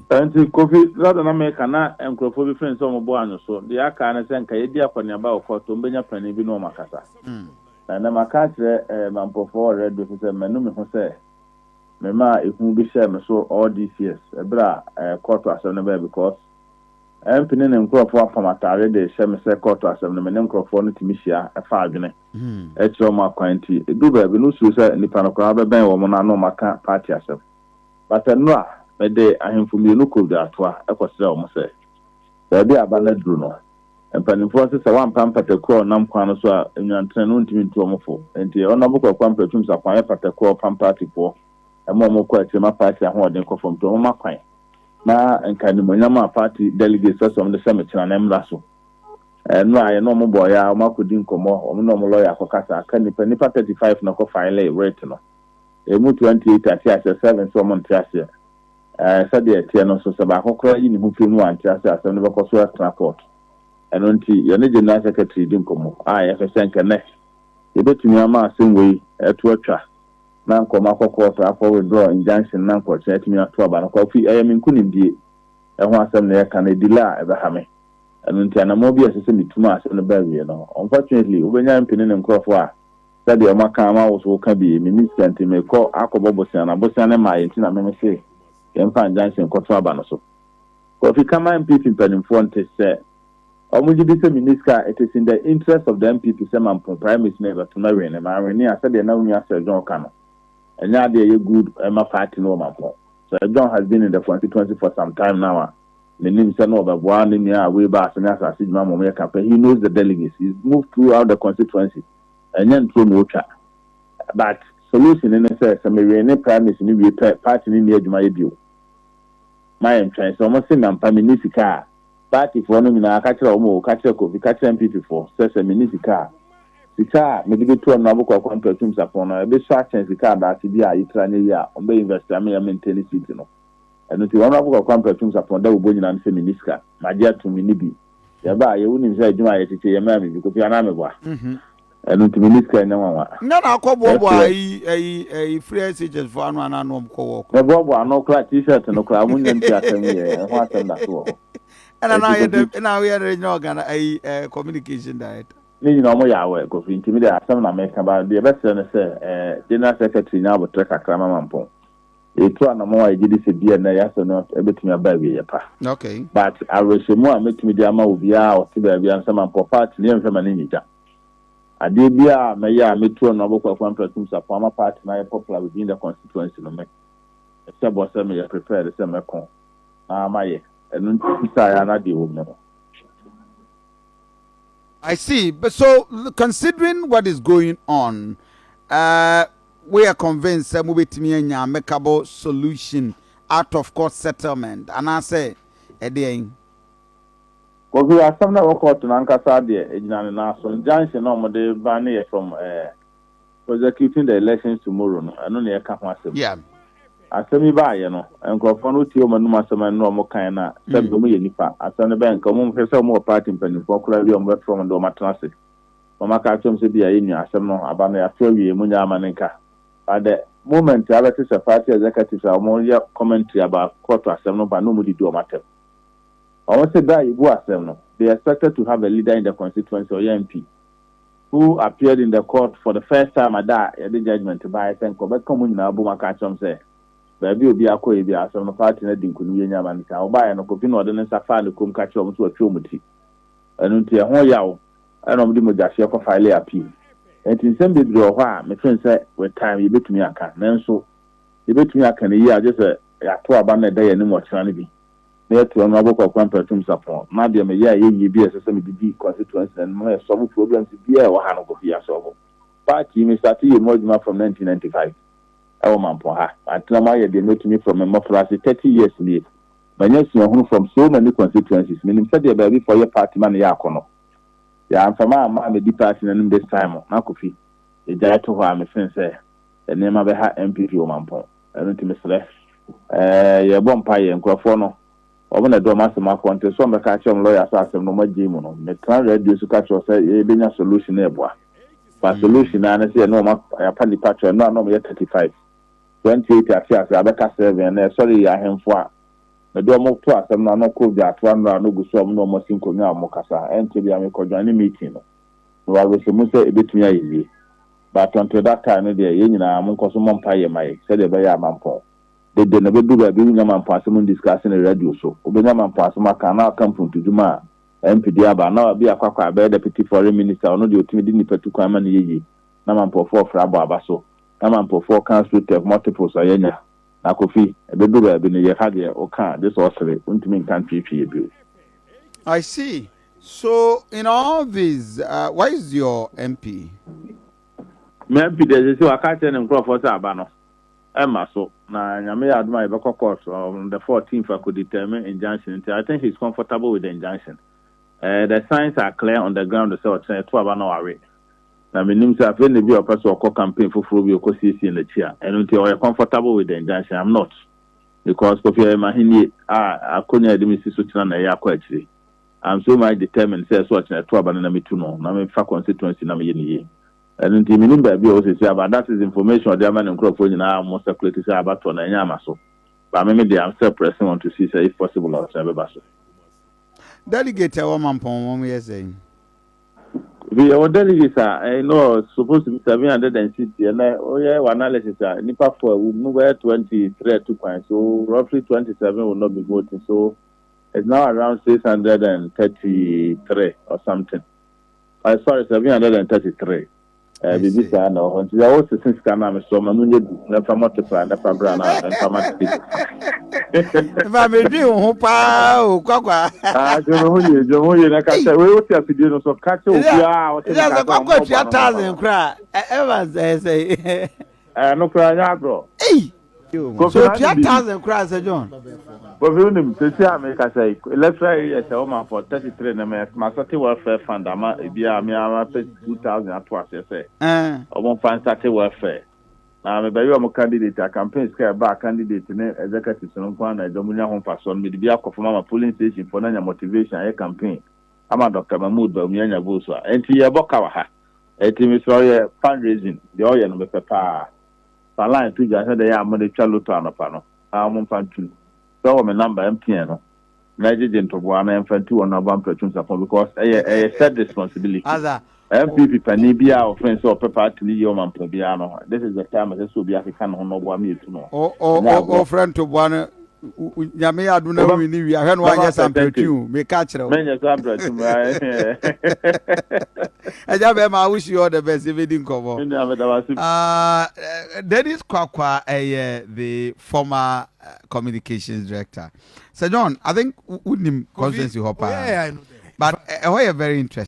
Nti Kofi, sɛdeɛ na meka na nkurɔfoɔ bi fɛn sɛ wɔn bɔ ano so deɛ aka ne sɛ nka yɛdi akɔneaba wɔ court, wɔn bɛnya panin bi na wɔn akasa. Na ɛnɛ maka akyerɛ mampɔfoɔ wɔ radio so sɛ manu me ho sɛ mema ehu bi hyɛ me so all these years ɛberɛ a court asɛm no bɛyɛ, because MP ne ne nkurɔfoɔ apam atare de hyɛ me sɛ court asɛm no, me ne nkurɔfoɔ no tumi hyia ɛfa adwene ɛkyerɛ wɔn akwan. Nti edu baabi no, suro sɛ nipa no koraa bɛbɛn wɔn na ano aka party asɛm. But nnora mede ahemfo mmienu kɔ dwatoa ɛkɔsrɛ wɔn sɛ baabi a aba no aduru no, mpanimfoɔ sɛ wampa mpatakuo a ɔnam kwan no so a nnwantene no ntumi ntu wɔn fo. Nti ɔnabɔ Kwaku Ampratwum Sarpong ayɛ patakuo a ɔpam partyfoɔ ɛma wɔn kɔ akyire ma party ahoɔden kɔ fam, nti wɔn ma kwan na nka nimonyam a party delegates sɛ wɔn de hyɛ me kyena na mmra so. Ɛno a yɛne wɔn bɔ ya, wɔn akɔdi nkɔmmɔ, wɔn ne wɔn lawyer akɔkasa aka nipa 35 na kɔ file writ no, emu 28 ate aseɛ, seven sɛ wɔn nte aseɛ. Sɛdeɛ ɛteɛ no nso, sɛ baako koraa yi ne ho firi mu ante aseɛ, asɛm no bɛkɔ so atena court. Ɛno nti yɛne general secretary di nkɔmmɔ a yɛhwɛ sɛ nkɛnɛ yɛbɛtumi ama asɛm wei ɛto atwa na nkɔmɔ akɔ court akɔ withdraw injunction na nkɔkyerɛ atumi ato aba no. Kɔfi, ɛyɛ me nkonimdie ɛho asɛm na yɛka no edile a ɛbɛha me. Ɛno nti anammɔ bi a ɛsɛ sɛ metum a asɛm no ba awie no, unfortunately wobɛnya mpene ne nkurɔfoɔ a sɛdeɛ ɔma ka ama wo so woka bi menni sika nti mekɔ akɔbɔ bosea na bosea no maa yɛ nti na meme se yɛmfa injunction kɔto aba no so. Kofi, kama NPP mpanimfoɔ nte sɛ ɔmo gye di sɛ menni sika. It is in the interest of the NPP sɛ Mampɔn primaries no yɛbɛto no awene ma awene a sɛdeɛ na wo nua Sir John ka no, ɛnyɛ adeɛ ɛyɛ good ɛma party no wɔ Mampɔn. Sir John has been in the constituency for some time now a menim sɛ na ɔbɛboa ne nua a wei ba ase ne asase dwuma ma ɔmo yɛ campaign. He knows the delegates, he's moved throughout the constituency. Ɛnyɛ nturo na otwa, but solution ne sɛ mewee ne primaries ne wie pɛ, party ne ni adwuma yɛ bio ma yɛ ntwɛn sɛ ɔmo se nampa me ni sika a, partyfoɔ no nyinaa ka kyerɛ ɔmo o, ka kyerɛ Kofi, ka kyerɛ NPP foɔ sɛ me ni sika a, sika a mede bɛtu ɔno abokɔ akɔ Ampratwum Sarpong no ɛbɛsɔ akyɛn sika adaase bi a yɛtira nyɛ yi a ɔmo bɛ invest ama yɛ maintain seat no. Ɛno nti wɔn abokɔ akɔ Ampratwum Sarpong da wobɔ nyinaa no sɛ me ni sika, magye ato me ni bi. Yɛba a yɛwo nim sɛ adwuma a yɛkyekyɛ yɛ mmaa mi bi, Kofi, anaa meboa? Ɛno nti me ni sika nyɛ nwanwa. Nga na akɔ boaboa ayi free SHS fo ano ana no kɔ wɔ. Meboaboa ano koraa, T-shirt no koraa mo nya nti asɛm yɛ ɛho asɛm da so wɔ hɔ. Ɛna na ayɛ dɛ ɛna ayɛ regional organ ayi communication director. Ne nyinaa ɔmo yɛ awɛ, Kofi. Nti mi de asɛm na meka ba deɛ ɛbɛsrɛ no sɛ general secretary nya abotire kakra ma Mampɔn etu anamɔ a yɛgye di sɛ bia na yɛasɛm no ɛbɛtumi aba awie yɛ pa. But awerɛhyɛmu a mɛtumi de ama obiara a ɔte baabi a nsɛ Mampɔ party ne yɛmhwɛ ma ne nyigya adeɛ biara a mɛyɛ a mɛtu ɔno abɔkɔ akɔ Ampratwum Sarpong ama party no ayɛ popular within the constituency no, me ɛhyɛ bɔ sɛ meyɛ prepared sɛ mɛko na mayɛ. Ɛno nti saa yɛ ana deɛ wɔ mu no. I see. But so, considering what is going on, we are convinced that mobetumi anya amicable solution, out of court settlement. And I say, ɛdeɛn? Kofi, asɛm na ɛwɔ court no ankasa deɛ, egyina ne nan so. Injunction na wɔde ba ne yɛ from prosecuting the elections tomorrow no, ɛno na yɛka ho asɛm. Asɛm yi baayɛ no, nkurɔfoɔ no tie wɔn anum asɛm no na wɔn kan na sɛbi wɔn yɛ nipa asɛm no bɛn nka wɔn hwɛ sɛ wɔn wɔ party mpanimfoɔ koraa bi a wɔn bɛfrɛ wɔn de wɔn atena ase, wɔn aka akyerɛ wɔn sɛ bi a yɛ nua, asɛm no aba no yɛato awie mu nyɛ ama ne nka. But the moment a bɛte sɛ party executives a wɔn yɛ commentary about court asɛm no ba na wɔn didi wɔn atɛm, wɔn sɛ bere a yɛbu asɛm no, they expected to have a leader in the constituency, ɔyɛ MP, who appeared in the court for the first time ada a yɛde judgement baayɛ sɛ nka ɔbɛka mu nyinaa bom aka akyerɛ wɔn sɛ baabi obi akɔ yɛ bi asɛm no, party no adi nkunim, yɛ nyama no ka ɔbaayɛ no. Kofi, na ɔde ne nsa faa ne kom ka kyerɛ wɔn sɛ wɔatwa wɔn ti. Ɛno nti ɛho yaw ɛna wɔde mogyaseɛ kɔ file appeal. Nti nsɛm bebree wɔ hɔ a mefɛn sɛ with time yɛbɛtumi aka, nanso yɛbɛtumi aka no yie a gye sɛ yɛato aba no ɛda yɛn anim ɔkyena no bi na yɛto ɛno abɔkɔ akɔ Ampratwum Sarpong na deɛ meyɛ a yɛyie bi a ɛsɛ sɛ mede di constituency no anim na yɛsolve problems biara ɛwɔ ha no. Kofi, yɛasolve. Party me start yɛ mu adwuma from 1995 ɛwɔ Mampɔn ha. Atena mu ayɛ deɛ mɛtumi from me mmɔfra ase, 30 years nie. Manya suahunu from so many constituencies. Menim sɛdeɛ baabi fɔ yɛ party ma no yɛ akɔnɔ. Yɛamfama ama a medi party no anim this time na Kofi, yɛgyae to hɔ a mefen sɛ nneɛma bɛha NPP wɔ Mampɔn. Ɛno nti mesrɛ, yɛbɔ mpa yɛ nkurɔfoɔ no, wɔn na ɛde wɔn asɛm akɔ nti so wɔn bɛka akyerɛ wɔn lawyer sɛ asɛm no wɔn agye mu no, metena radio so ka kyerɛ sɛ yɛbɛnya solution na ɛboa ba solution naa ne sɛ yɛne wɔn yɛapa nipa kyerɛ no a na wɔn yɛ 35, 28 ate ase abɛka seven na ɛsɔre yɛ ahemfo a Mede wɔn to asɛm no ano kɔɔ Dwaatoa nnora no gu so a wɔne wɔn asi nkonnwa a wɔkasa. Ɛnkyɛ biara mekɔ joine meeting no. Mewɔ awerɛhyɛmu sɛ ɛbɛtumi ayɛ yie. But until that time no deɛ, yɛn nyinaa monkɔ so mmɔ mpaeɛ mma yɛn sɛdeɛ ɛbɛyɛ a Mampɔn dede no bɛduru baabi wonnya Mampɔn asɛm ndiscuss no radio so. Wobɛnya Mampɔn asɛm aka na waka mpuntudwuma a MP de aba na bi akɔ akɔ abɛyɛ Deputy Foreign Minister, ɔno deɛ ɔtumi de nnipa tu kwan ma no yɛ yie na Mampɔfoɔ frɛ abɔ aba so na Mampɔfoɔ ka AstroTurf multiples a yɛanya. Na Kofi, ɛbɛduru baabi no, yɛ ha deɛ woka a, gye sɛ ɔsere, wontumi nka ntweetwee bio. I see. So in all this, where is your MP? Me MP deɛ sese waka akyerɛ ne nkurɔfoɔ sɛ aba no ɛmma so na Nyame yɛ adom a yɛbɛkɔ court on the 14th akɔ determine injunction nti I think he's comfortable with the injunction. The signs are clear on the ground sɛ ɔkyena yɛto aba na wawe. Na menim sɛ afei na bi a ɔpɛ sɛ ɔkɔ campaign foforɔ bi ɔkɔ siesie n'akyi a ɛno nti ɔyɛ comfortable with the injunction. I'm not because Kofi ɛyɛ m'ahennie a akonnwa a yɛde me si so kyena na ɛyɛ akɔ akyire. I'm so much determined sɛ ɛsɛ ɔkyena ɛto aba no na metu no na mefa constituency na meyɛ no yie. Ɛno nti menim baabi a ɔwɔ seesei aba. That is information a ɔde ama ne nkurɔfoɔ nyinaa a wɔn circulate sɛ abatoɔ no ɛnyɛ ama so. But me me deɛ I'm still pressing on to see sɛ if possible a ɔkyena ɛbɛba so. Delegate a ɛwɔ Mampɔn wɔn yɛ sɛn? Bi yɛwɔ delegates a ɛyɛ no supposed to be 760, ɛnɛ woyɛ wɔ analysis a nipa fo a mu bɛyɛ 23 atu kwan, so roughly 27 will not be voting, so it's now around 633 or something, sorry, 733. Biribi saa na ɛwɔ hɔ nti sɛ wosese sika no a mesrɛ ma no nyɛ du na fa multiply na fa bra na mfa ma delegates. Nfa medwen wo ho paa o Kwakwa. Ah, dwen me ho yie, dwen me ho yie na ka sɛ wei wote afidie no so ka kyɛ obiara a ɔte me ka sɛ ɔmmɔ ɔbɔ tua no thousand koraa ɛma sɛ sɛ. Ɛno koraa nyɛ agorɔ. Ei! Kofi So na tua nim biribi. thousand koraa sɛ John. Kofi wonim sɛsi a mekasa yi electoral area sɛ woma for 33 no mɛ masɛte welfare fund ama ebiara me ara mapɛ 2000 ato aseɛ sɛ ɔmo mfa nsate welfare. Na mebɛyɛ wɔn candidate a, campaign sika a ɛbaa candidate ne executives no nko ara na ɛde wɔn nya ho mfasoɔ no, mede bi akɔ fam ama polling station foɔ no anya motivation ayɛ campaign ama Doctor Mahmood Bawumia anya votes a, ɛnti yɛbɔ ka wɔ ha. Ɛnti mesrɛ wo yɛ fundraising, deɛ ɔyɛ no mepɛ paa. Fa line to dwa sɛdeɛ ɛyɛ a mode twa lotto anɔpa no, na wɔmfa ntu. Sɛ wowɔ me number, MTN no, na gyegye ntoboa na yɛmfa ntu wɔn aba mprɛtu nsapɔn because ɛyɛ ɛyɛ shared responsibility. Asa. NPP panin biara a ɔfɛn sɛ ɔpɛ party no yie ɔmampɔn biara no, this is the time ɛsɛ sɛ obi akeka ne ho na ɔboa ma yɛtu no. O o Ɛnyɛ o agorɔ. Ofrɛ ntoboa no Nyame yɛ adom na Wobɛ wini wie ahwɛ no bɛma wanyɛ percentage. samprɛtwi o meka kyerɛ wo. Menyɛ samprɛtwi mu. Ɛgya bɛrima, I wish you all the best, yɛbɛdi nkɔmmɔ. Me nua meda wo ase. Dennis Kwakwa ɛyɛ the former communications director. Sir John, I think wonim Kofi, constituency hɔ oh paa. yeah, I know there. But ɛhɔ yɛ very interesting.